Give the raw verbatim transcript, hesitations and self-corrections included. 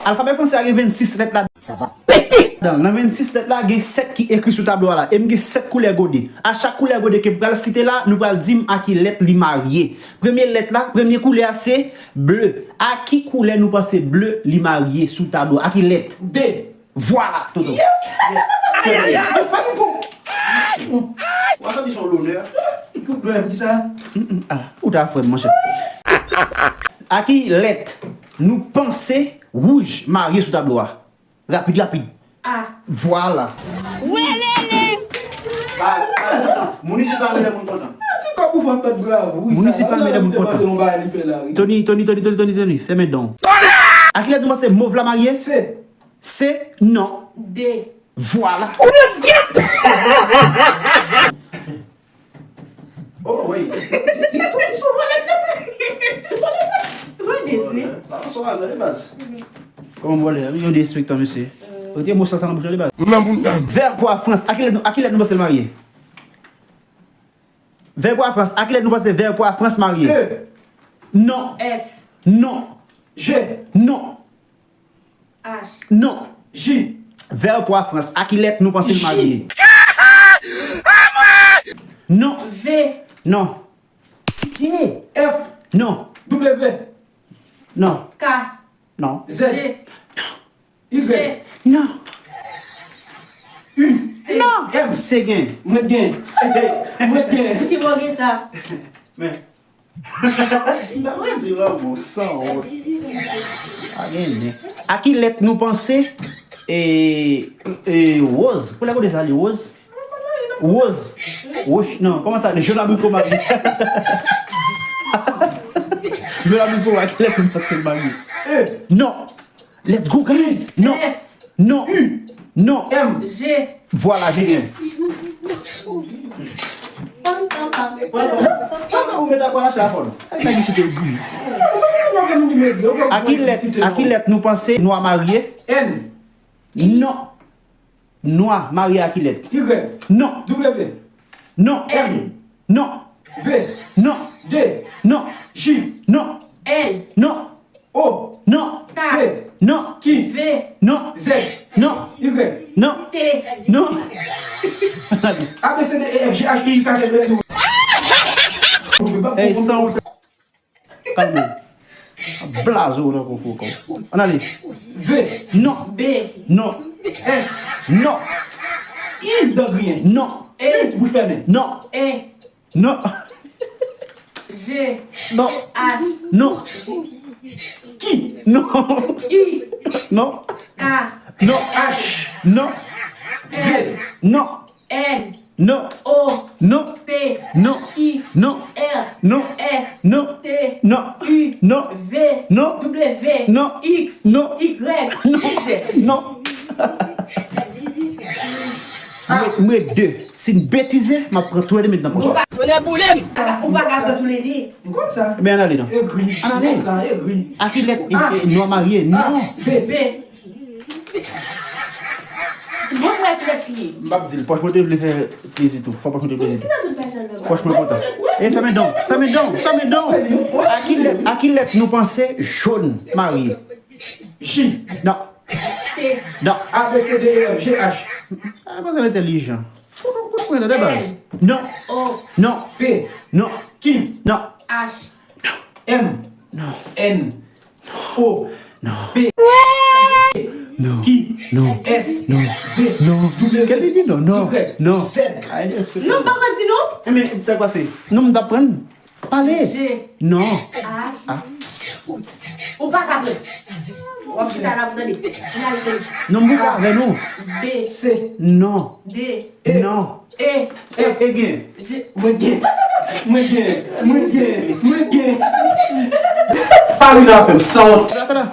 Alfabè franse a gen vennsis lèt ladan. Nan vennsis lèt la, gen sèt ki ekri sou tablo a la. E m gen sèt koulè gode. A chak koulè gode ke m pral site la, nou pral di m a ki lèt li marye. Premye lèt la, premye koulè a se ble. A ki koulè nou panse ble li marye sou tablo a? A ki lèt? B. Vwala, Toto. Yes! Yes. Ayayay! Ou a santi se yon lonè? Ou lonè pou kisa? Mm, mm, ah, ou ta frè m, monchè. A ki lèt nou panse wouj marye sou tablo a? Rapid, rapid. A. Vwala. Welele! Ba, ba, kontan. Moun isit pa renmen moun kontan. Ti kòb pou fè pèt bravo, wi, moun isit pa renmen moun kontan. Tony, Tony, Tony, Tony, Tony, Tony, fèmen don. A ki lèt nou panse mov la marye? Se. Se, non. De. Vwala. Oh, wi. Se, se, se vwala. Se vwala. Tro desi. Sa pa sou a, non, de baz. Kòman vwala? Yon derespektan, mesye. Rete mo sa nan bouch la, de baz. Nan moun nan. Vè pwa frans. A ki lèt nou, a ki lèt nou panse l marye? Vè pwa frans. A ki lèt nou panse vè pwa frans marye? E. Non. F. Non. G. Non. H. Non. J. Vè pwa frans. A ki lèt nou panse l marye? Non. V. Non. F. Non. W. Non. K. Non. Z. J. Y. J. Non. U. C. Non. M. Se gen. Mwen gen. Mwen gen. Ki bò gen sa? Men. Mwen di la, bon, san wont. Pa gen nen. A ki lèt nou panse, e, e, woz? Koulè kote sa li woz? Woz. Woz. Non, kòman sa? Jòn abriko marye. Jòn abriko, a ki lèt nou panse l marye? E. Non. Let's go, guys! Non! F. Non! U. Non! M. G. Vwala, G. Papa, ou met akwa la chafon. Ay, nèg isit egri. A ki lèt, a ki lèt nou panse nwa marye? N. Non. Nwa marye a ki lèt? Y. Non. W. Non. M. Non. V. Non. D. Non. J. Non. L. Non. O. Non. K. P. Non. Q. V. Non. Z. Non. Y. Non. T. Non. A, B, C, D, E, F, G, H, I, J, K, L, M, N, O. Ey, san wont. Kalme w. Blaze w tankou fokon. Ann ale. V. Non. B. Non. S. Non. I, dan griyen. Non. E. U, bouch fèmen. Non. E. Non. G. Non. H. Non. Q. Non. I. Non. K. Non. H. Non. V. Non. N. Non. O. Non. P. Non. Q. Non. R. Non. S. Non. T. Non. U. Non. V. Non. W. Non. X. Non. Y. Non. Z. Non. Mwen, mwen de. Si n betize, m ap pran toulede met nan pòch. Tonè boule m. Ou pa ka pran toulede. M konn sa. Men ann ale non. Egri. Ann ale. M konn sa, egri. A ki lèt, e, e, nwa marye? Non. B. B. Bon, mwen ki lèt li ye. M p ap di l. Pòch mwen te vle fè plezi tou. Fò pòch mwen te plezi tou. Pòch mwen kontan. E, fèmen don. Fèmen don. Fèmen don. A ki lèt, a ki lèt nou panse jòn marye? J. Non. T. Non. A, B, C, D, E, F, G, H. A, konsa l entèlijan. Fout ou konprann de baz. N. Non. O. Non. P. Non. Q. Non. H. M. Non. N. O. Non. P. Non. Q. Non. S. Non. V. Non. W. Kèt li di non, non. Y. Non. Z. Ay, respè. Non, pa ka di non. E men, sa k pase? Non, m t ap pran. Pale. G. Non. H. A. Ou pa ka pran. W ap chita la pou tande. N al tande. Non, m bouke avè nou. B. C. Non. D. E. Non. E. E, e gen. G. Mwen gen. Mwen gen. Mwen gen. Mwen gen. Pa ri nan afè m, san wont. Sa la, sa la.